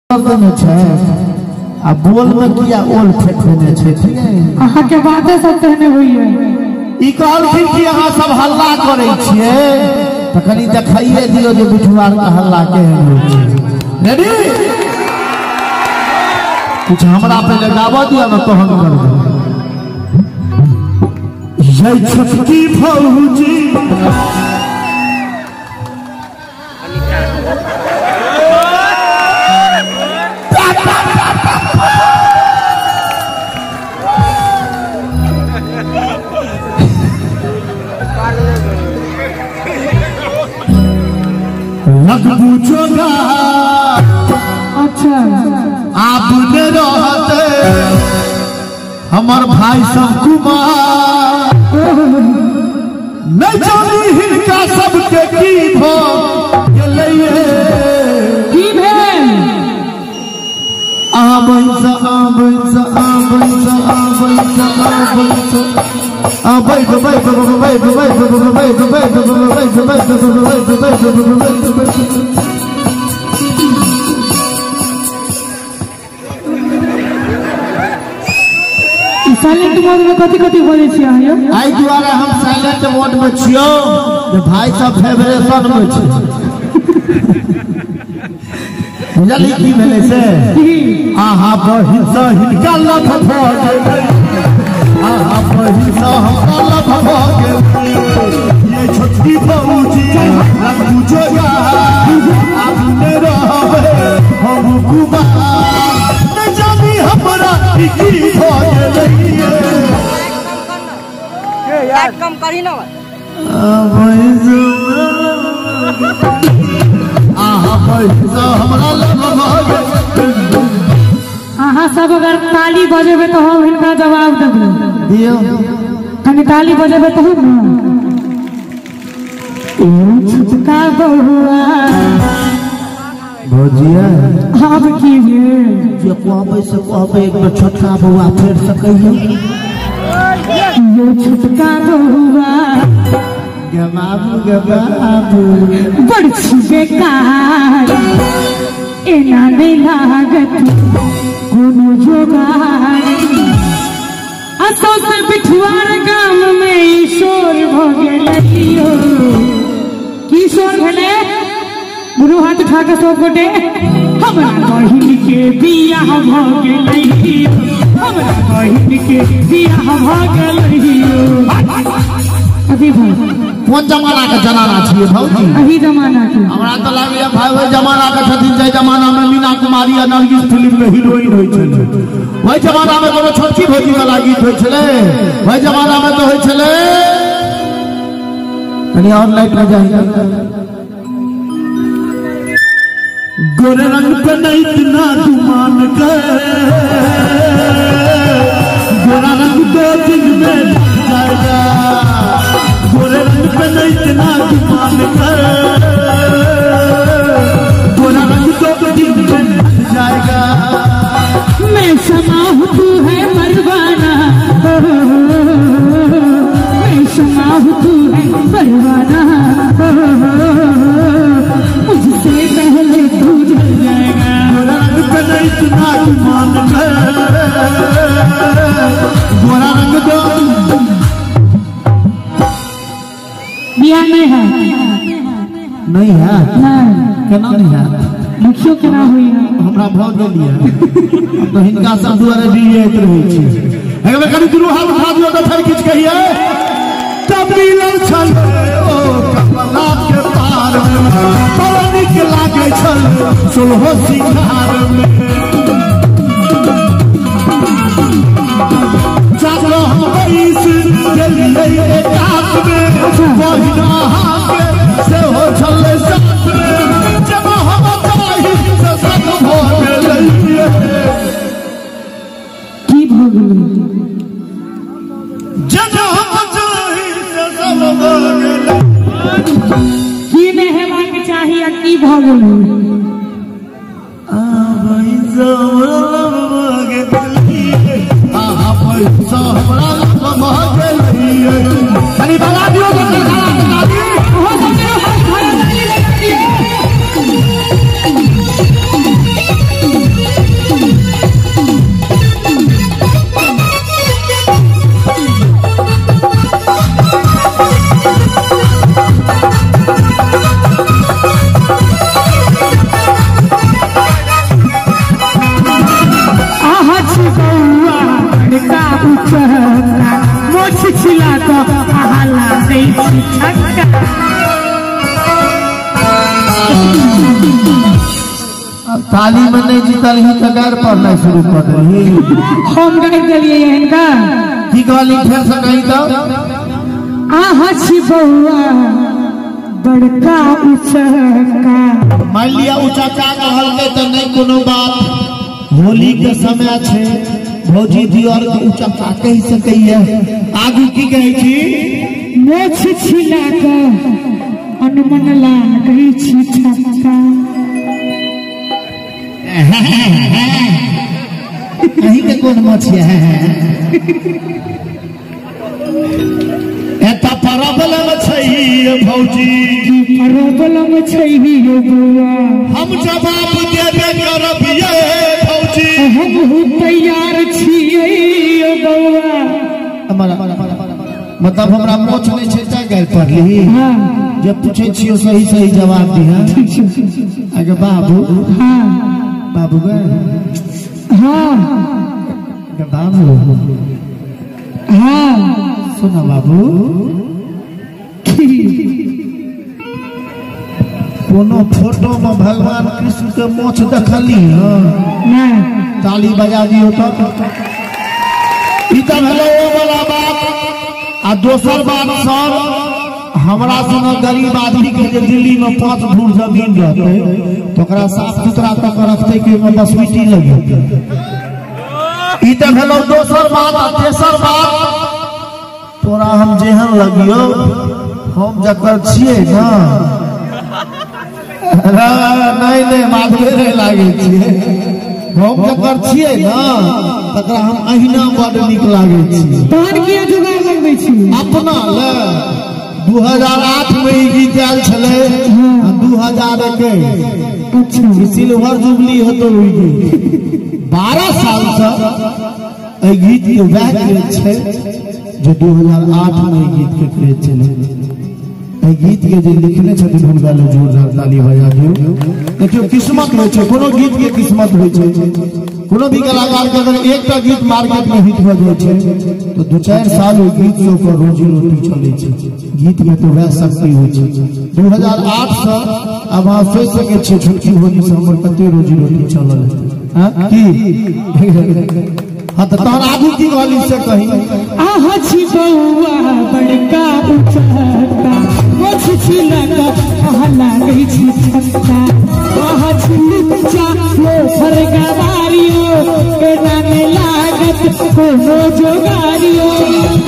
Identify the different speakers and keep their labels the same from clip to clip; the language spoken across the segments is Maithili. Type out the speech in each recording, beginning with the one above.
Speaker 1: देने छै आ बोल में किया ओल फेंक देने छै।
Speaker 2: अहाँ के बाते सब कहने होइए।
Speaker 1: ई कहलखिन कि अहाँ सब हल्ला करै छियै तऽ कनि देखाइए दियौ जे बिठुआर के हल्ला केहन होइ छै। रेडी? कुछ हमरा पहिले गाबऽ दिअ ने तहन करबै। जय छोटकी भौजी लगबू जोगा।
Speaker 2: अच्छा
Speaker 1: आप ने रहते हमर भाई सब कुमार, नहीं जानी हिनका सबके की भ गेलै।
Speaker 2: की भेल?
Speaker 1: आबै से आबै से आबै से आबै से आबै से आबै बै बै बै बै बै बै बै बै बै बै।
Speaker 2: साइलेंट मोड में कथी कथी बोलै छियै अहाँ यौ?
Speaker 1: एहि दुआरे हम साइलेंट मोड में छियौ जे भाई सब फेवरेशन में छै। बुझलियै की भेलै से? अहाँ बहिन सँ हिनका लफ भऽ गेलै, अहाँ बहिन सँ हमरा लफ भऽ गेलै। ये छोटकी भौजी लगबू जोगा, आब ने रहबै हम कुमार, नहि जानी हमरा की भऽ गेलै।
Speaker 3: लाइट कम करी ना।
Speaker 2: अहाँ सब अगर ताली बजेबै तऽ हम हिनका जवाब देबै।
Speaker 1: दियौ
Speaker 2: कनि ताली बजेबै तहन ने। छोटका बौआ
Speaker 1: भौजिया
Speaker 2: आब की भेल?
Speaker 1: जे कहबै से कहबै, एक बेर छोटका बौआ फेर से कहियौ।
Speaker 2: यो छोटका बौआ
Speaker 1: गे बाबू गे बाबू
Speaker 2: बड़ छी बेकार, एना नहि लागत कोनो जोगार। आ सौंसे बिठुआर गाम में ई शोर भऽ गेलै। की शोर भेलै? दुनू हाथ उठा के सब गोटे हमरा बहिन के बियाह भऽ गेलै, हमरा बहिन के बियाह भऽ गेलै। अभी भाई
Speaker 1: कोन जमाना के जमाना छियै भौजी?
Speaker 2: अही जमाना के।
Speaker 1: हमरा तऽ लागैया भाई ओहि जमाना के छथिन जाहि जमाना में मीना कुमारी आ नरगिस फिल्म में हीरोइन होइ छलै। ओहि जमाना में कोनो छोटकी भौजी वाला गीत होइ छलै? ओहि जमाना में तऽ होइ छलै कनि और लाइट में जाहि। गोरे रंग पे नहीं इतना गुमान कर, गोरा रंग दो दिन में ढल जाएगा। गोरे रंग पे नहीं इतना गुमान कर, गोरा रंग दो दिन में ढल जाएगा।
Speaker 2: मैं समा हूँ तू है परवाना, मैं समा हूँ तू है परवाना, मुझसे पहले तू जल जाएगा।
Speaker 1: गोरा रंग पे नहीं इतना गुमान कर, गोरा रंग दो।
Speaker 2: बियाह नहीं है?
Speaker 1: नहीं है।
Speaker 2: नहीं
Speaker 1: केना नहीं है?
Speaker 2: देखियो केना होइए।
Speaker 1: हमरा भऽ गेल यऽ तऽ हिनका सब दुआरे डिरियाइत रहै छी। एक बेर कनि दुनू हाथ उठा दियौ तऽ फेर किछु कहियै। तब मिलल छल ओ कमला के पार में, बड़ा नीक लागै छल सोलहो सिंगार में। जागलो हम बैस गेलियै एकात में, बहिना अहाँके सेहो छलै साथ में। जब हम चाही से सब भऽ गेलै।
Speaker 2: की भऽ गेलै?
Speaker 1: जब हम चाही से सब भऽ गेलै।
Speaker 2: की नहि हेबाक चाही आ की भऽ गेलै?
Speaker 1: कनि बजा दियौ तऽ ताली।
Speaker 2: अहाँ सब दुनू हाथ उठा के ताली लगा दियौ।
Speaker 1: ताली में नहीं जीतल ही तो गार पढ़ना शुरू कर देली।
Speaker 2: हम गारि देलियै हिनका।
Speaker 1: की कहली फेर से कही तो?
Speaker 2: आहा छी बौआ बड़का उचक्का।
Speaker 1: मान लिया उचक्का कहलकै तो नहीं कोनो बात, होली के समय छे भौजी दियर के उचक्का कहि सकैया। आगू की कहै छी?
Speaker 2: मोछ छिला के अनुमन लागै छी छक्का।
Speaker 1: अहीं के कोन मोछ है? एता प्रॉब्लम छै भौजी,
Speaker 2: प्रॉब्लम छै बौआ,
Speaker 1: हम जवाब देबे करब ये भौजी,
Speaker 2: हमहू तैयार छियै बौआ।
Speaker 1: मतलब हमरा मोछ नहीं छै तैं गारि पढ़ली। जब पूछे छियो सही सही जवाब दिहा। आगे बाबू।
Speaker 2: हाँ
Speaker 1: बाबू गे।
Speaker 2: हाँ
Speaker 1: बाबू।
Speaker 2: हाँ
Speaker 1: सुना बाबू, कोनो फोटो में भगवान कृष्ण के मोछ देखली?
Speaker 2: नहीं।
Speaker 1: ताली बजा दियो तो ई त भेलै ओ वाला बात। आ दोसर बात सर, हमरा सन गरीब आदमी के जे दिल्ली में 5 धूर जमीन रहते तो ओकरा साफ सुथरा तक रखते कि ओहिमे बसमिटी लगेतै। ई त भेलै दोसर बात। आ तेसर बात, तोरा हम जेहन लगियो हम जकर छियै ना, नहीं नहीं माधवे नहीं लागे छियै, हम जकर छियै ना तकरा हम अहिना बड नीक लागे छियै।
Speaker 2: तहन किया जुगाड़ लगबै छी
Speaker 1: अपना ले? 2008 में ई गीत आयल छलै आ 2021
Speaker 2: अच्छा
Speaker 1: सिल्वर जुबली हेतौ ओहि गीत। 12 साल से एहि गीत के वएह क्रेज छै जे 2008 में ई गीत के क्रेज छलै। एहि गीत के जे लिखने छथिन हुनका लेल जोरदार ताली बजा दियौ। देखियौ किस्मत होइ छै, कोनो गीत के किस्मत होइ छै। कोनो भी कलाकार के अगर एकटा गीत मार्केट में हिट भऽ जाइ छै तो 2-4 साल ओहि गीत से ओकर रोजी रोटी चलै छै। गीत में तो वएह शक्ति होइ छै। 2008 से अब अहाँ सोचि सकै छियै छोटकी भौजी से हमर कते रोजी रोटी चलल हेतै। की हाँ तो तहन आगू की कहली से कही?
Speaker 2: आहा छी बौआ बड़का उचक्का, मोछ छिला के अहाँ लागै छी छक्का। आहा छी लुच्चा लोफर गवारियो, एना नै लागत कोनो जोगारियो,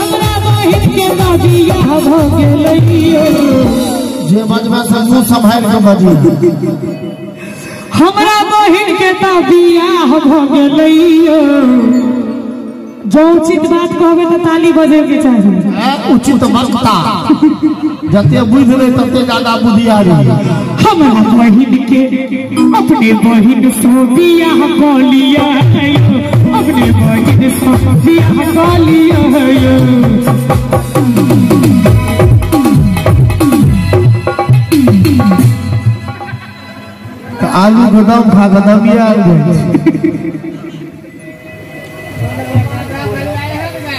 Speaker 2: हमरा बहिन के त बियाह भ गेलैयो।
Speaker 1: जे बजबै से मुँह सम्हारि के बजियौ।
Speaker 2: हमरा बहिन के त बियाह भ गेलैयो। जो उचित बात कहबे तो ताली बजे के चाही।
Speaker 1: उचित वक्ता जते बुझि लै तते ज्यादा बुधियारी।
Speaker 2: हमरा बहिन के अपने बहिन से बियाह क लिया, अपने बहिन से बियाह क लिया।
Speaker 1: आलू गोदाम खा के दमिया आबि जाइ छै।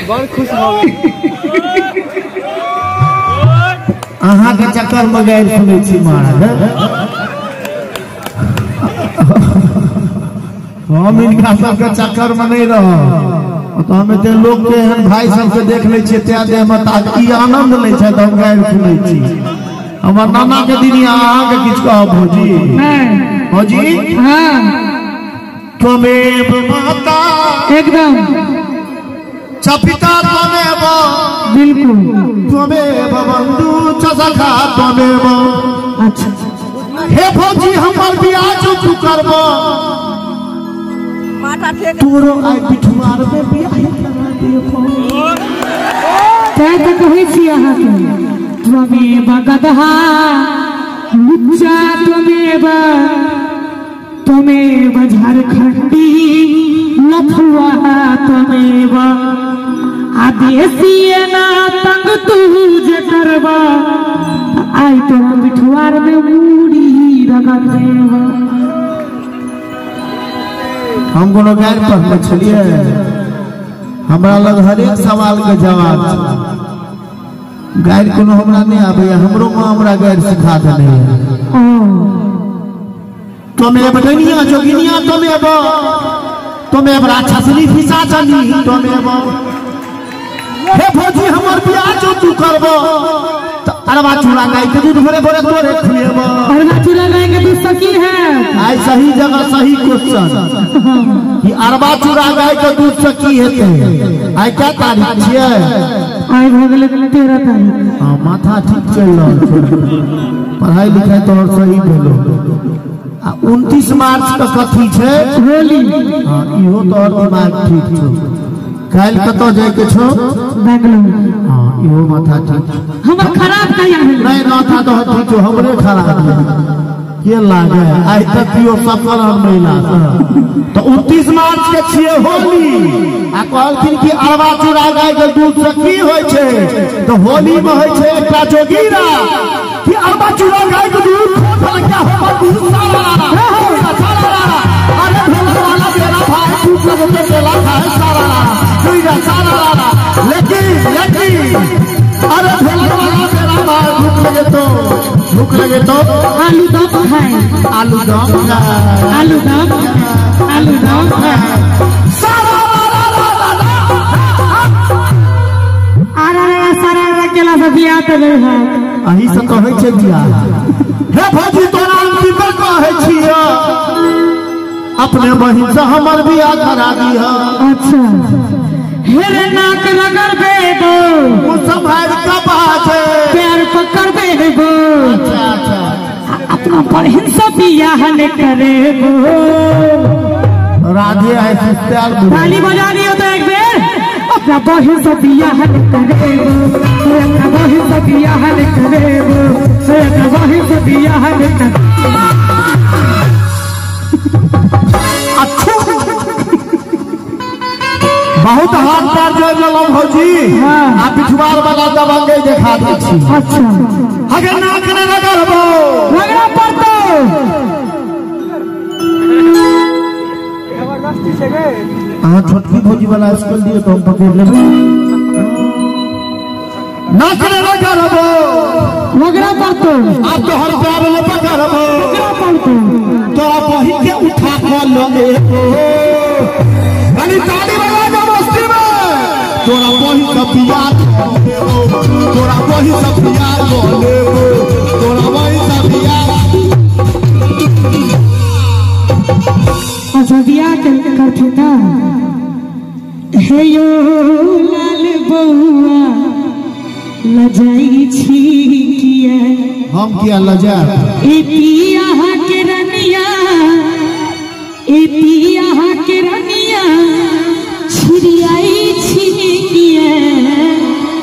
Speaker 3: बड़ खुश भऽ गेल।
Speaker 1: अहाँ के चक्कर में गारि सुनै छी महाराज। हम हिनका सबके चक्कर में नहीं रहब। तो हम एते लोक के एहन भाई सबके देख लै छियै तैं देह में ई आनंद लै छथि, हम गारि सुनै छी। हमर नाना के दिन अहाँ के किछु कहब भौजी? भौजी
Speaker 2: हाँ
Speaker 1: त्वमेव माता
Speaker 2: एकदम
Speaker 1: च पिता त्वमेव,
Speaker 2: बिल्कुल
Speaker 1: त्वमेव बंधु च सखा त्वमेव।
Speaker 2: अच्छा
Speaker 1: हे भौजी हमर बियाह जो तू करब, तोरो आइ पिठुआर में बियाह करा देबो।
Speaker 2: तैं तऽ कहै छी अहाँके त्वमेव गदहा लुच्चा त्वमेव त्वमेव झारखंडी लफुआ त्वमेव। आ देसी एना तंग तू जे करबा, आइ तोरा पिठुआर में मूड़ी रगड़ देब।
Speaker 1: हम कोनो गारि पढ़ने छलियै? हमरा लग हरेक सवाल के जवाब छै। गारि कोनो हमरा नहीं आबैया, हमरो माँ हमरा गारि सिखा देने। तमेव डनिया जोगिनिया तमेव तमेव राक्षसनी पिशाचनी तमेव। हे भौजी हमर बियाह जो तू करबो त अरबा चूड़ा गाय के दूध भोरे भोरे तोरे खुएबो।
Speaker 2: अरबा चूड़ा गाय के दूध सकी है।
Speaker 1: आई सही जगह सही क्वेश्चन कि अरबा चूड़ा गाय के दूध से की हेतै। आई क्या तारीख छियै?
Speaker 2: आई भ गेलै 13 तारीख।
Speaker 1: हां माथा ठीक चलि रहल छै, पढ़ाई लिखाई तोहर सही भेलो। आ 29 मार्च के कथी छै?
Speaker 2: होली।
Speaker 1: हां इहो तोहर दिमाग ठीक छौ। काल्हि कतऽ जाय के छौ?
Speaker 2: बेंगलोर।
Speaker 1: हां इहो माथा ठीक छौ।
Speaker 2: हमर खराब कहिया भेल?
Speaker 1: नहीं माथा तोहर ठीक छौ, हमरे खराब भेल के लागे आइ तक केओ सफल हम महिला। तो 29 मार्च के छियै होली आ कहलखिन कि अरबा चूड़ा गाय के दूध से की होइ छै? तो होली में होइ छै एकटा जोगीरा कि अरबा चूड़ा गाय के दूध क्या हो दूध सारा सारा अरे ढोलक वाला मेरा भाई दूध से केला खाए सारा चूड़ा सारा। लेकिन लेकिन अरे ढोलक वाला मेरा भाई भूख लगे तो
Speaker 2: आलू दम खाए,
Speaker 1: आलू दम खाए,
Speaker 2: आलू दम, आलू दम खाए। आरा सारा केला से बियाह त नहीं है।
Speaker 1: अही से कहै छै बियाह। हे भौजी तोरा अंतिम बेर कहै छियै अपने बहिन से हमर बियाह करा दिह।
Speaker 2: अच्छा हे रे नाक रगड़बे दो
Speaker 1: सम्हारि के बाजे
Speaker 2: पैर पकड़बे दो।
Speaker 1: अच्छा अच्छा
Speaker 2: अपना बहिन से बियाह न करेबो।
Speaker 1: राधे ऐसे प्यार
Speaker 2: ताली बजा दियो तो एक बेर। अपना बहिन से बियाह न करेबो, अपना बहिन से बियाह न करेबो, अपना बहिन से बियाह न करेबो।
Speaker 1: अच्छू बहुत हाथ पैर जोड़ लेलहुँ भौजी। आ पिछुआर वाला दबंगे देखा दै छी।
Speaker 2: अच्छा
Speaker 1: अगर नाक ने रगड़बो
Speaker 2: रगड़ा पड़तो।
Speaker 1: अहाँ छोटकी भौजी वाला स्कूल दियो तो हम पकड़ लेबै। नाक ने रगड़बो
Speaker 2: रगड़ा पड़तो।
Speaker 1: आब तोहर पैर ने पकड़बो
Speaker 2: रगड़ा पड़तो।
Speaker 1: तोरा बहिन के उठा कऽ लऽ एबो। ताली बजा दो मस्ती में। तोरा बहिन से बियाह कऽ लेबो, तोरा बहिन से बियाह कऽ लेबो, तोरा बहिन से बियाह।
Speaker 2: अच्छा बियाह करथिन ना। हे यो लाल बउआ लजाई छी किया?
Speaker 1: हम किया लजाए?
Speaker 2: ए पिया के रनिया, ए पिया के रनिया छिरियाई छी किया?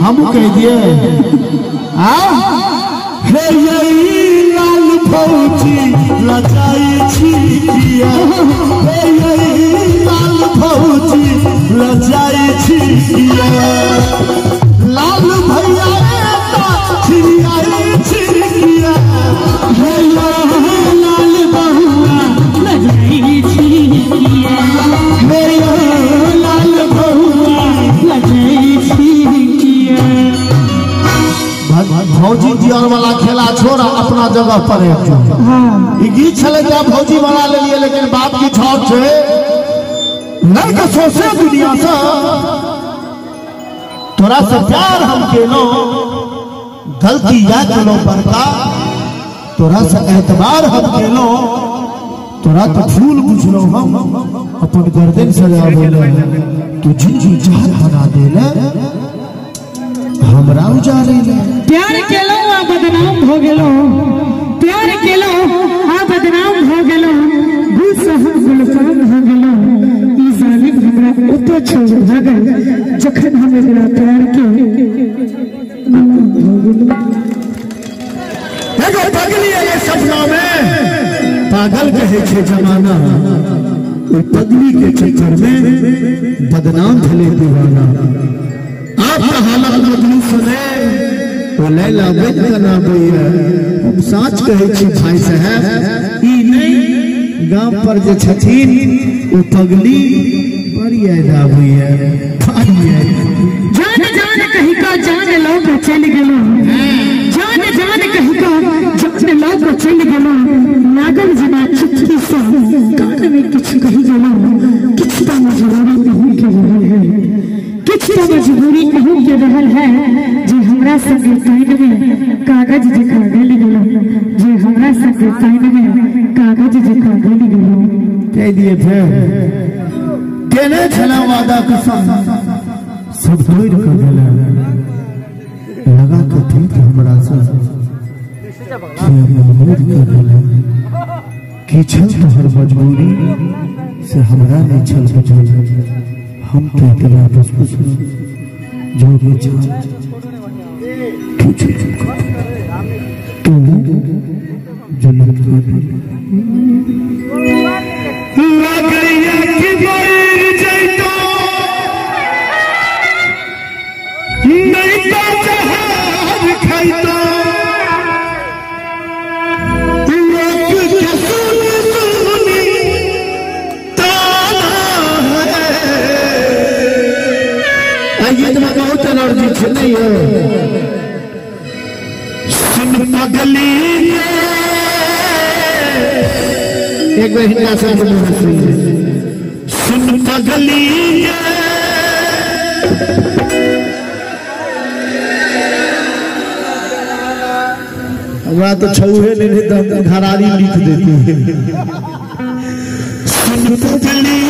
Speaker 1: हम कह दिए आ हे ये लाल भौजी लजाई छी किया? हे ये लाल भौजी लजाई छी किया? लाल भैया छिरियाई छी किया? हे ये
Speaker 2: लाल बउआ लजाई छी किया?
Speaker 1: हे ये लाल बउआ
Speaker 2: लजाई छी किया?
Speaker 1: भौजी दियर वाला खेला छोड़ा अपना जगह पर एक।
Speaker 2: हाँ
Speaker 1: ई गीत छलै जे भौजी बना लेलियै, लेकिन बात किछु आओर छै। नहीं के सोचे दुनिया से तोरा से प्यार हम केलो, गलती या केलो बड़का, तोरा से एतबार हम केलो, तोरा तो फूल बुझलो हम अपन गर्दन सजा देले, तू जिंदगी जहर बना देले हमरा उजारे ले।
Speaker 2: प्यार केलो आ बदनाम हो गेलो, प्यार केलो आ बदनाम हो गेलो, गुस्सा हम गुलफाम हो गेलो। ई जालिम हमरा ओतो छोड़ भागल जखन हम एकरा प्यार के हो गेलो।
Speaker 1: एगो पगली एगो सपना में पागल कहे छे जमाना, ओइ पगली के चक्कर में बदनाम भेले दीवाना। आपका हालत बदलू सुने वो लैला बन कना बैया। हम साच कहै छी भाई साहब, ई नहीं गांव पर जे छथिन ओ पगली बड़ी याद आबैया, बड़ी याद।
Speaker 2: जान जान कहि का जान लौक चलि गेलो, जान जान कहि का जान लौक चलि गेलो, लागल जेना चुटकी से कान में किछु कहि गेलहुँ। किछु तऽ मजबूरी अहूँ के रहल है, किछु तऽ मजबूरी अहूँ के रहल है, जे हमरा संगे पानि में कागज जकाँ गलि गेलहुँ, जे हमरा संगे पानि में कागज जकाँ गलि गेलहुँ।
Speaker 1: कह दिए फेर केने छला वादा कसम सब तोड़ के गेला, लगा के ठीक हमरा से की छल तोहर मजबूरी से हमरा नहीं छल बुझल, हम तो इतना बस जो भी तू जुलम बहुत एनर्जी छे नहीं है। सुन पगली एक बार हिंदा से सुन पगली हमरा तो छौहे नहीं तो हम घरारी लिख देती है। सुन पगली